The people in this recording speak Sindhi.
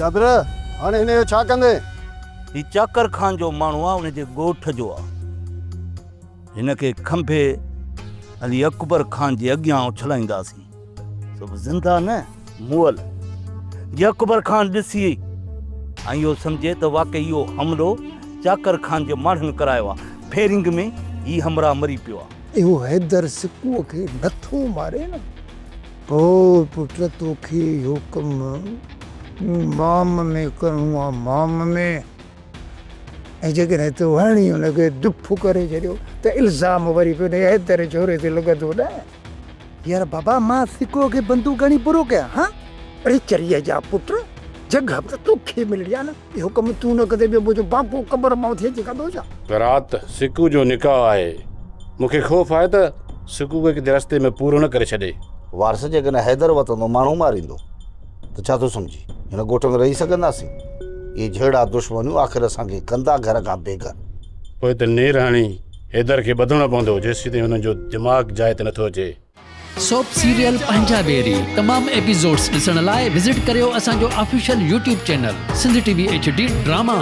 جابر، هاڻي هن جو ڇا ڪندين؟ هي چاڪر خان جو ماڻهو آ، ان جي ڳوٺ جو آ. هن کي کنڀي علي اڪبر خان جي اڳيان اڇلائينداسين. سو به زنده نه، مئل. جي اڪبر خان ڏسي ۽ اهو سمجهي ته واقعي اهو حملو چاڪر خان جي ماڻهن ڪرايو آ، فيرنگ ۾ هي همراهه مري پيو آ. اهو حيدر سڪوء کي نٿو ماري نه، پوء پٽ توکي اهو ڪم مام ۾ ڪرڻو آ، مام ۾. ۽ جيڪڏهن تو هڻي ان کي دڦ ڪري ڇڏيو ته الزام وري به انهيء حيدر ڇوري تي لڳندو نه. يار بابا مان سڪوء کي بندوق هڻي برو ڪيان ها؟ اڙي چريي جا پٽ، جڳهه به ته توکي ملڻي آ نه، اهو ڪم تون نه ڪندين ٻيو منهنجو بابو قبر مان اٿي اچي ڪندو ڇا؟ رات سڪو جو نڪاح آهي. مون کي خوف آهي ته سڪو کي ڪٿي رستي ۾ پورو نه ڪري ڇڏي. وارث جيڪڏهن حيدر وتندو ماڻهو ماريندو ته ڇا ٿو سمجهين هن ڳوٺ ۾ رهي سگهنداسين؟ اهي جهيڙا دشمنيون آخر اسان کي ڪندا گهر کان بي گهر. پوء ته نير هڻي حيدر کي ٻڌڻو پوندو جيسيتائين هن جو دماغ جاء تي نٿو اچي. سوپ سيريل پنهنجا ويري تمام ايپيسوڊس ڏسڻ لاء وزٽ ڪريو اسان جو official YouTube channel Sindh T V H D drama.